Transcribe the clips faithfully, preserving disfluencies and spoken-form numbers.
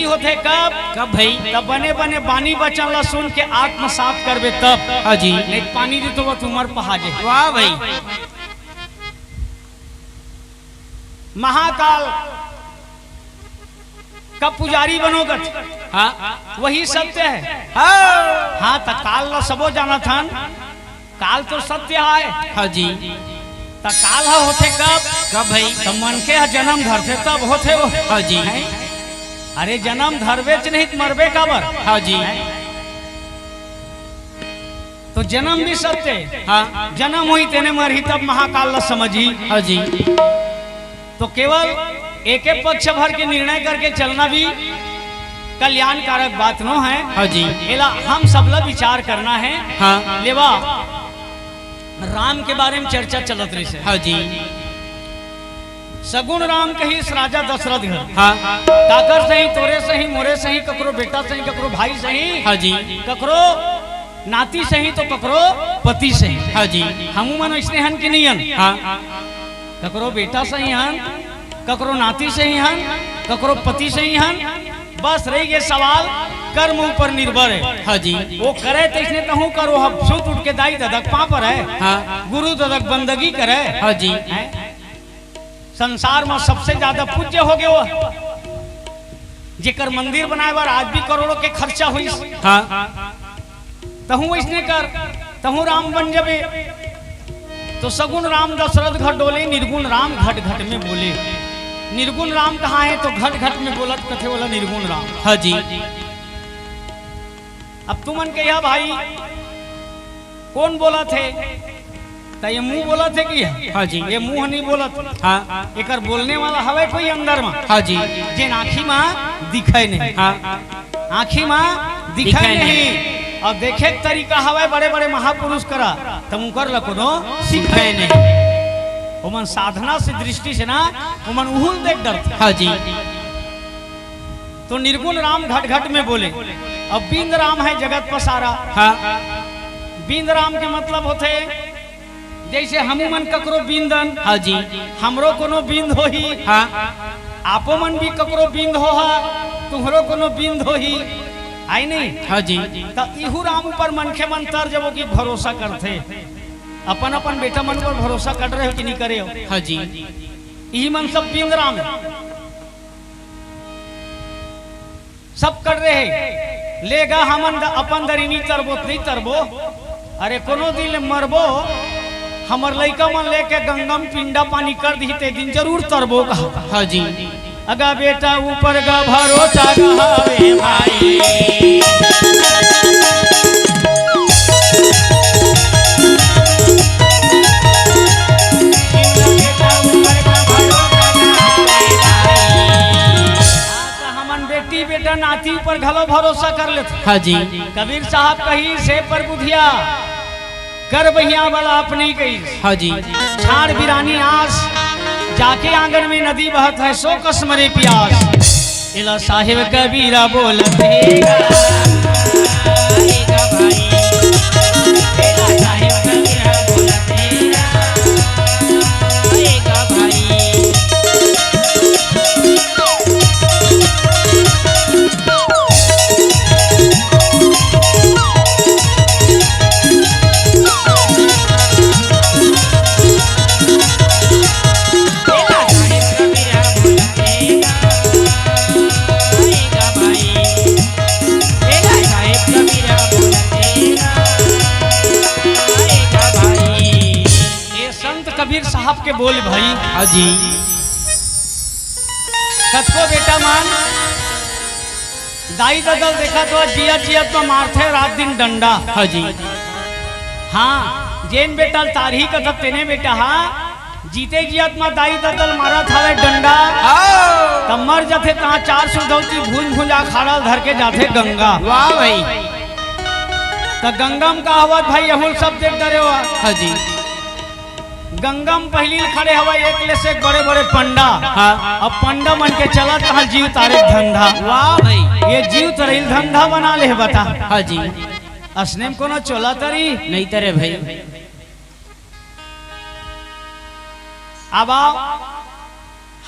होथे कब? कब भाई? तब बने बने बानी बचन ला सुन के आत्मसात करबे तब। हाँ जी। नहीं पानी दे तो वो तुमर पहाजे। वाह भाई। महाकाल का पुजारी बनोगत। हाँ। वही सत्य है। हाँ। हाँ, त काल ला सबो जानत हन। काल तो सत्य आय। हाँ जी। त काल ह होथे कब? कब भाई? त मनखे ह जन्म धरथे तब होथे वो। हाँ जी। हैं? अरे जन्म धरबेच नहीं त मरबे काबर? हाँ जी। हैं? तो जन्म भी सत्य है। हाँ। जन्म होही तेने मरही तब महाकाल ला समझही। हाँ जी। तो केवल एके पक्ष भर के निर्णय करके चलना भी कल्याणकारक बात नो है। हाँ जी। एला हम सब ला विचार करना है। हाँ। लेवा राम के बारे में चर्चा चलत रहिस हे। हाँ जी। सगुन राम कहिस राजा दशरथ घर। हाँ। काकर सही, तोरे सही, मोरे सही, ककरो बेटा सही, ककरो भाई सही। हाँ जी। ककरो नाती सही तो ककरो पति सही। हाँ जी। हमू मन अइसने हन कि नहीं हन? हाँ। ककरो बेटा सही हन, ककरो नाती सही हन, ककरो पति सही हन। बस रहिगे सवाल कर्म ऊपर निर्भर है। हाँ जी। वो करे तइसने तहूँ करो, अब सुत उठ के दाई ददा के पाँव परय। हाँ। गुरु ददा के बंदगी करे। हाँ जी। हैं? संसार में सबसे ज्यादा पूज्य होगे वो, जेकर मंदिर बनाए बर आज भी करोड़ों के खर्चा होइस। हाँ। तहूँ वइसने कर, तहूँ राम बन जबे। तो सगुन राम दशरथ घर डोले, निर्गुण राम घट घट में बोले। निर्गुण राम कहाँ है तो घट घट में बोलत कथे वाला निर्गुण राम। हाँ जी। अब तुमन कहिहा भाई, कोन बोलत हे? त ये मुंह बोलत हे कि? हाँ जी। ये मुंह नहीं बोलत। हाँ। एकर बोलने वाला हवय कोई अंदर में? हाँ जी। जेन आँखी में दिखय नहीं। हाँ। आँखी में दिखय दिखय नहीं। नहीं। अउ देखे के तरीका हवय बड़े-बड़े महापुरुष करा, त उंकर ला कोनो सिखय नहीं। ओमन साधना से, दृष्टि से ना, ओमन उहुल देख डरथे। हाँ जी। तो निर्गुण राम घट घट में बोले। अब बिंद राम है जगत पसारा। हाँ। बिंद राम के मतलब होथे, जइसे हमू मन ककरो बिंद अन, हाँ जी। हमरो कोनो बिंद होही। हाँ। आपो मन भी ककरो बिंद होहा, तुम्हरो कोनो बिंद होही, आय नहीं? हाँ जी। त इहू राम ऊपर मनखे मन तर जबो कि भरोसा करथे। अपन अपन बेटा मन ऊपर भरोसा कर रहे हो कि नहीं करे हो? हाँ जी। इही मन सब बिंद राम है। सब कर रहे, लेगा हमन द-, अपन दरी नी तरबो त नहीं तरबो। अरे कोनो दिन ले मरबो, हमर लइका मन लेके गंगा में पिंडा पानी कर दिही ते दिन जरूर तरबो कहा। हाँ जी। अगा बेटा ऊपर गा भरोसा कहावे भाई। त हमन बेटी बेटा नाती ऊपर घलो भरोसा कर लेथे। हाँ जी। कबीर साहब कहिस हे परबुधिया, कर बहिया वाला अपनी कहिस। हाँ जी। छाड़ बिरानी आस, जाके आंगन में नदी बहत है, सो कस मरे पियास। एला साहेब कबीरा बोलत हे गा। ये संत कबीर साहब के बोल भाई। हाँ जी। कतको बेटा मन दाई ददा ल देखा तो जियत जियत म मारथे रात दिन डंडा। हाँ जी। हाँ, जेन बेटा ल तारही कथक तेने बेटा हा जीते जियत म दाई ददा ल मारत हवे डंडा। हाँ। त मर जथे तहाँ चार सौ धौती भूंज भूंज अखाड़ा ल धर के जाथे गंगा। वाह भाई। त गंगा म का हवत भाई, यहू ल सब देख डरे हो। हाँ जी। गंगा म पहिली ल खड़े हवय एक ले से एक बड़े-बड़े पंडा। हाँ। अब पंडा मन के चलत कहाँ जीव तारे के धंधा। वाह भाई। ये जीव तरे ल धंधा बना ले हे बता। हाँ जी। असने म कोनो चोला तरी? नहीं तरे भाई। अब आओ।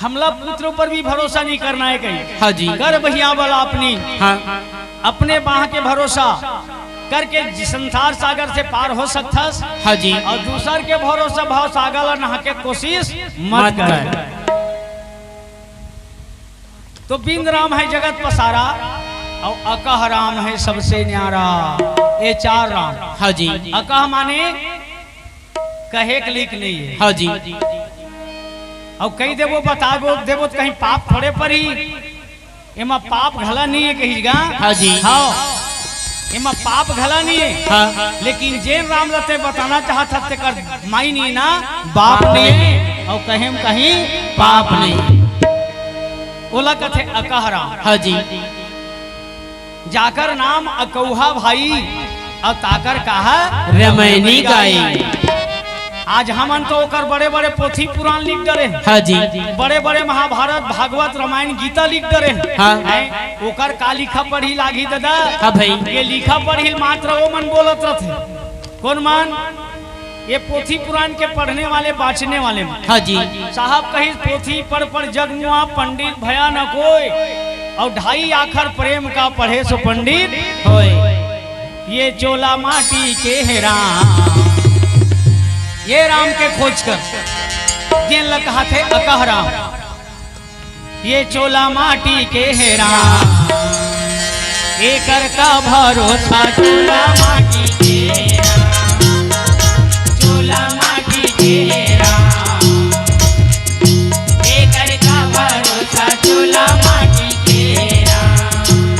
हमला पुत्र ऊपर भी भरोसा नहीं करना है कहीं। हाँ जी। कर भैया वाला अपनी, हाँ। अपने बाह के भरोसा करके संसार सागर से पार हो सकथस। हाँ जी। और दूसर के भरोसा भव सागर ला नहा के कोशिश मत मत कर। कर। तो बिंद राम है जगत पसारा, और अकह राम है सबसे न्यारा। ये चार राम। हाँ जी। अकह माने कहे के लीक नहीं है। हाँ जी। और कही देबो, बताबो देबो तो कहीं पाप थोड़े परी। एमा पाप घला नहीं है कही गा। हाँ जी। हाँ, एमा पाप घला नहीं है। हाँ। लेकिन जेन राम ला तैं बताना चाहत हस तेकर माई नहीं ना, बाप नहीं है। और कहे में कहीं पाप नहीं। ओला कथे अकह राम। हाँ जी। जाकर नाम अकौहा भाई, और ताकर कहा रमैनी गाई। आज हमन तो ओकर बड़े-बड़े पोथी पुराण लिख डरे हैं। हाँ जी। बड़े-बड़े महाभारत, भागवत, रामायण, गीता लिख डरे हैं। हाँ। हैं? ओकर का लिखा पढ़ी लागही दादा? हाँ भाई। ये लिखा पढ़ी मात्र वो मन बोलत रथे। कौन मन? ये पोथी पुराण के पढ़ने वाले, बांचने वाले मन। हाँ जी। साहब कही, "पोथी पढ़ पढ़ जग मुआ, पंडित भया न कोई, और ढाई आखर प्रेम का पढ़े सो पंडित होए।" ये चोला माटी के हे राम, ये राम के खोज कर, जेन ल कहाथे अकह राम। ये चोला माटी के हे राम, एकर का भरोसा चोला माटी के हे राम, चोला माटी के हे राम, एकर का भरोसा चोला माटी के हे राम,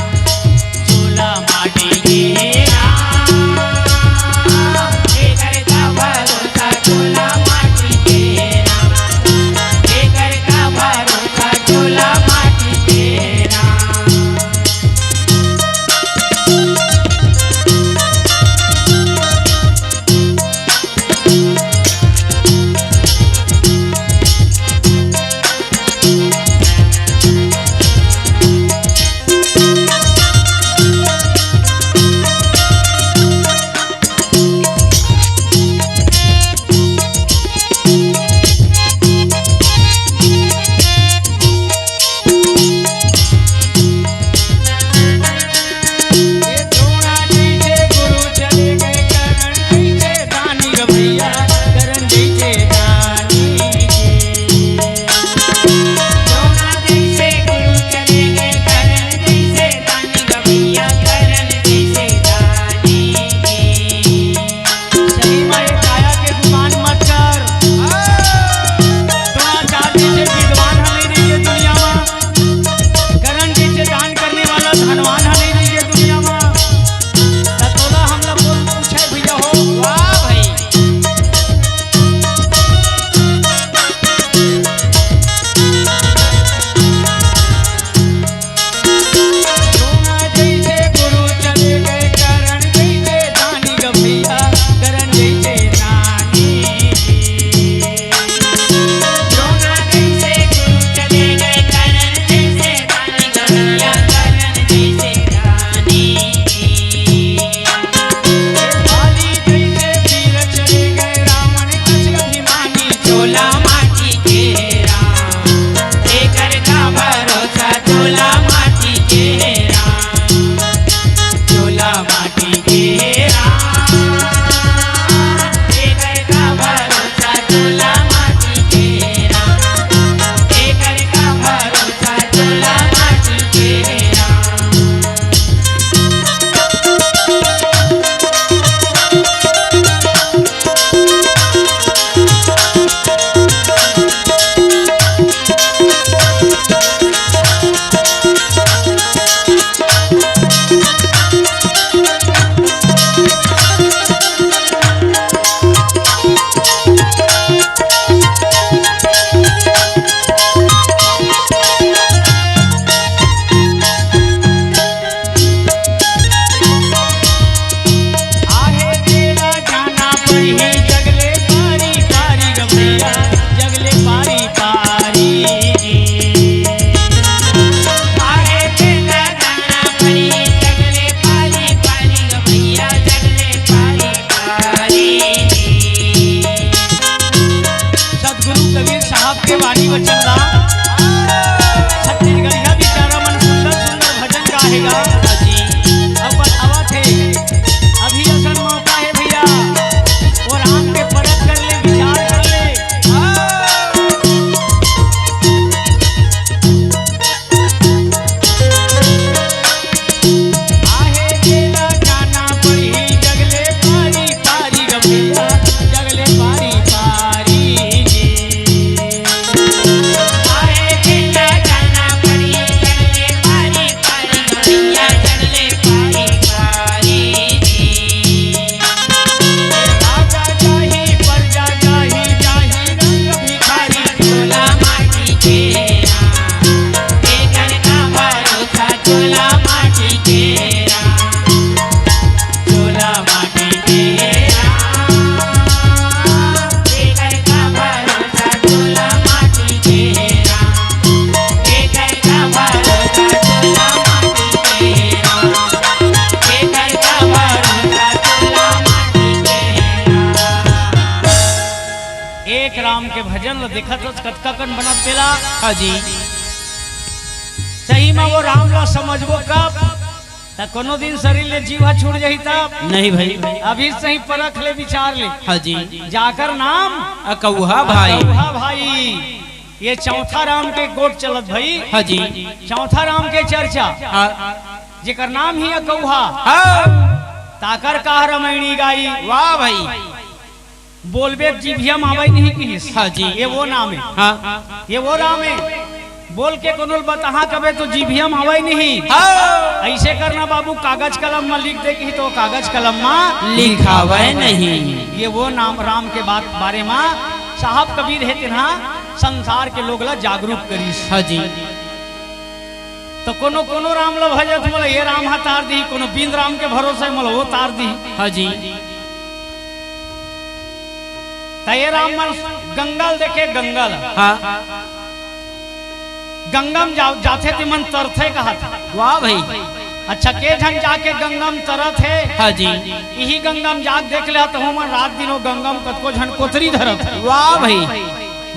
चोला माटी के हे राम, एकर का भरोसा चोला माटी के हे राम, एकर का भरोसा चोला माटी के हे राम। हे गा। अब बतावत हे, अभी असन मौका हे भैया, वो राम के परख कर ले, विचार कर ले। आहे जेला जाना पड़ही, जगले पारी पारी ग भैया, जगले पारी पारी जी। आहे जेला जाना पड़ही, जगले पारी पारी ग भैया, जगले पारी पारी जी। राजा जाही, परजा जाही, जाही रंग भिखारी, चोला माटी के राम। एकर का भरोसा, चोला माटी के राम। चोला माटी के राम। एकर का भरोसा, चोला माटी के राम। एकर का भरोसा, चोला माटी के राम। एकर का भरोसा, चोला माटी के राम। एक राम के भजन ल देखत हस, कतका कन बनत तेला। हाँ जी। सही म वो राम ला समझबो कब? त कोनो दिन शरीर ले जीव ह छूट जाही तब? नहीं भाई। अभी सही परख ले, विचार ले। हाँ जी। जाकर नाम अकौहा भाई। अकौहा भाई। ये चौथा राम के गोठ चलत भाई। हाँ जी। चौथा राम के चर्चा। हाँ। जेकर नाम ही अकौहा। हाँ। ताकर का रमैनी गाई। वाह भाई। बोलबे त जीभिया म आवय नहीं किहिस। हाँ जी। ये वो नाम हे। हाँ। ये वो राम हे। बोल के कोनो ल बताहा कबे तो जीभिया म आवय नहीं। हाँ। अइसे करना बाबू, कागज कलम म लिख दे किही तो कागज कलम म लिखावय नहीं। ये वो नाम राम के बात बारे म साहब कबीर हे, तेन ह संसार के लोग ला जागरूक करिस। हाँ जी। त कोनो कोनो राम ल भजत, मोला ये राम ह तार दिही, कोनो बिंद राम के भरोसे मोला वो तार दिही। हाँ जी। त ये राम मन गंगा ल देखे, गंगा ल। हाँ। गंगा म जा, जाथे ते मन तरथे कहत। वाह भाई। अच्छा, के झन जाके गंगा म तरत हे। हाँ जी। इही गंगा म जाके देख ले, त हमन रात दिन वो गंगा म कतको झन कोतरी धरत हे। वाह भाई।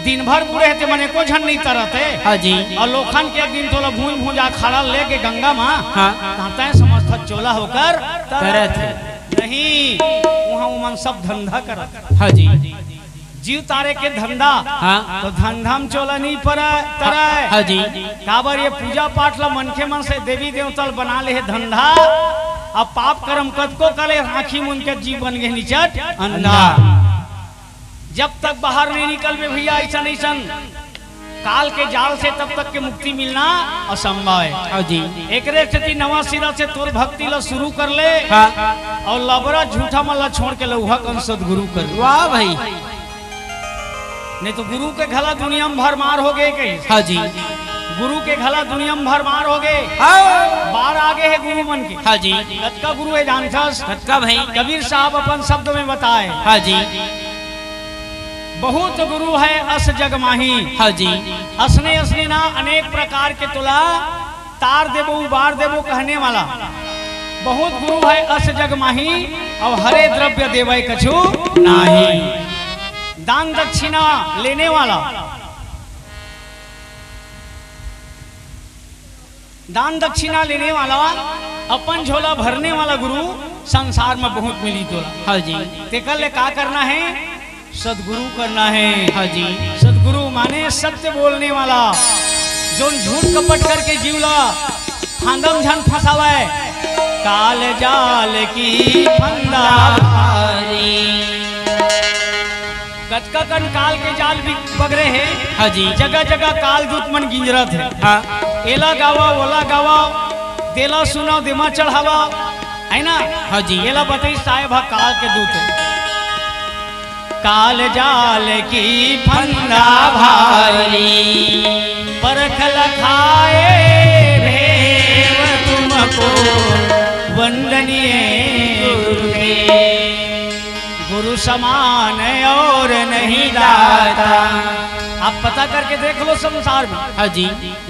दिन भर बूड़े हे ते मन एको झन नहीं तरत हे। हाँ जी। अउ लोखन के एक दिन तोला भूंज भूंजा खड़ा लेके गंगा म, हाँ। तहाँ तैं समझथस चोला होकर तरत हे। नहीं, उहाँ उमन सब धंधा करत। हाँ जी। जीव तारे के धंधा। हाँ। त धंधा म चोला नहीं परय, तरय। हाँ जी। काबर ये पूजा पाठ ला मनखे मन से देवी देवता ल बना ले हे धंधा। अब पाप करम कतको करे, आँखी मुंद के जीव बन गे निचट अंधा। अंधा। जब तक बाहर नहीं निकलबे भैया, अइसन अइसन काल के जाल से तब तक के मुक्ति मिलना असंभव हे। हाँ जी। एकरे सेती नवा सिरा से तोर भक्ति ला शुरू कर ले। हाँ। अउ लबरा झूठा मन ला छोड़ के लउहा कन सदगुरु कर ले। वाह भाई। नहीं तो गुरु के घला दुनिया म भरमार हो गे कही। हाँ जी। गुरु के घला दुनिया म भरमार हो गे। हाँ। बाढ़ आ गे हे गुरु मन के। हाँ जी। कतका गुरु हे जानथस? कतका भाई? कबीर साहब अपन शब्द में बताए। हाँ जी। बहुत गुरु हे अस जग माही। हाँ जी। असने असने ना अनेक प्रकार के तोला तार देबो, उबार देबो कहने वाला। बहुत गुरु हे अस जग माही, अउ हरे द्रव्य देवय कछु नाहीं। दान दक्षिणा लेने वाला। दान दक्षिणा लेने वाला, अपन झोला भरने वाला गुरु संसार म बहुत मिली तोला। हाँ जी। तेकर ले का करना हे? सदगुरु करना हे। हाँ जी। सदगुरु माने सत्य बोलने वाला, जोन झूठ कपट करके जीव ला फांदा म झन फंसावय। काल जाल की फंदा भारी। कतका कन काल के जाल भी बगरे हे। हाँ जी। जगह जगह काल दूत मन गिंजरत हे। हाँ। एला गावा, ओला गावा, देला सुनाव, देमा चढ़ावा, हे ना? हाँ जी। एला बताइस साहेब ह काल के दूत हे। काल जाल की फंदा भारी, परख लखाए भेव तुमको, वंदनीय गुरुदेव। गुरु समान और नहीं दाता। आप पता करके देख लो संसार में। हाँ जी।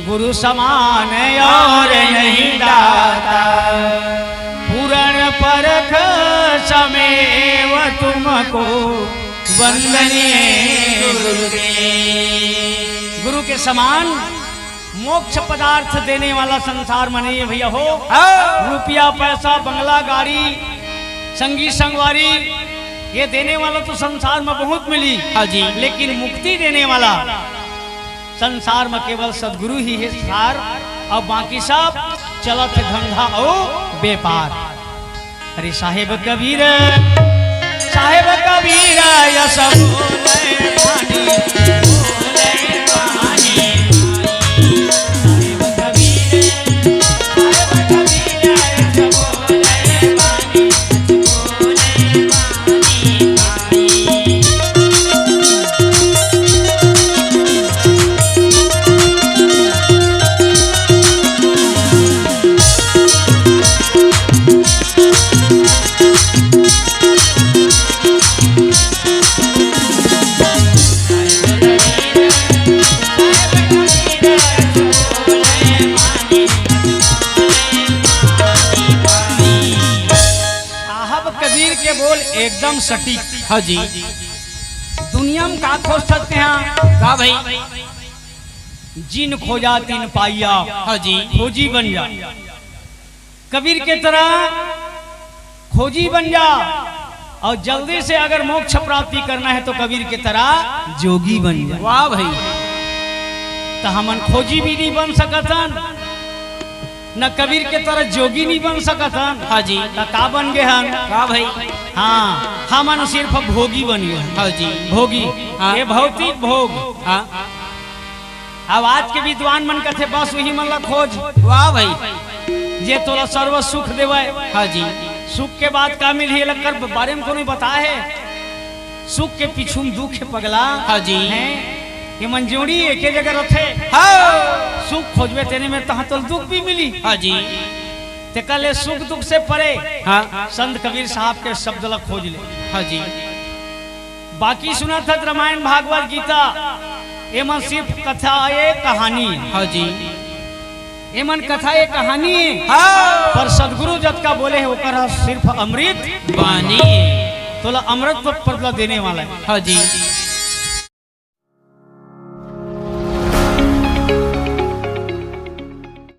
गुरु समान और नहीं दाता, पूरण परख समेव तुमको, वंदनीय गुरुदेव। गुरु के समान मोक्ष पदार्थ देने वाला संसार में नहीं है भैया हो। हाँ। रुपया, पैसा, बंगला, गाड़ी, संगी संगवारी, ये देने वाला तो संसार में बहुत मिली। हाँ जी। लेकिन मुक्ति देने वाला संसार में केवल सदगुरु ही है सार, अउ बाकी सब चलत हे धंधा अउ बेपार। अरे साहेब कबीर, साहेब कबीर, यस बोले बानी, बोले बानी। साहेब कबीर, साहेब कबीर, यस बोले बानी, बोले बानी। साहब कबीर के बोल एकदम सटीक। हाँ जी। दुनिया में का खोज सकते हैं? का भाई? जिन खोजा तिन पाइया। हाँ जी। खोजी बन जा, कबीर के तरह खोजी बन जा। और जल्दी से अगर मोक्ष प्राप्ति करना है तो कबीर के तरह जोगी बन जा। वाह भाई। तो हमन खोजी भी नहीं बन सकत हन, न कबीर के तरह जोगी नहीं बन सकत हन। हाँ जी। तो का बन गए हन? का भाई? हाँ, हमन सिर्फ भोगी बन गए हन। हाँ जी। भोगी। हाँ। ये भौतिक भोग। हाँ। अब आज के विद्वान मन कथे, "बस वही मन ला खोज।" वाह भाई। जे तोला सर्व सुख देवय। हाँ जी। सुख के बाद का मिलही, एला कर बारे में कोनो बताए हे? सुख के पीछू में दुख हे पगला। हाँ जी। हैं? ये मन जोड़ी एके जगह रथे। हाँ। सुख खोजबे तेने में तहाँ तोला दुख भी मिली। हाँ जी। तेकर ले सुख दुख से परे। हाँ। संत कबीर साहब के शब्द ला खोज ले। हाँ जी। बाकी सुनत हत रामायण भागवत गीता, एमन सिर्फ कथा ए कहानी ए। हाँ जी। एमन कथा ए कहानी ए। हाँ। पर सदगुरु जतका बोले हे ओकर ह सिर्फ अमृत बानी। तोला अमृत पद ला देने वाला हे। हाँ जी।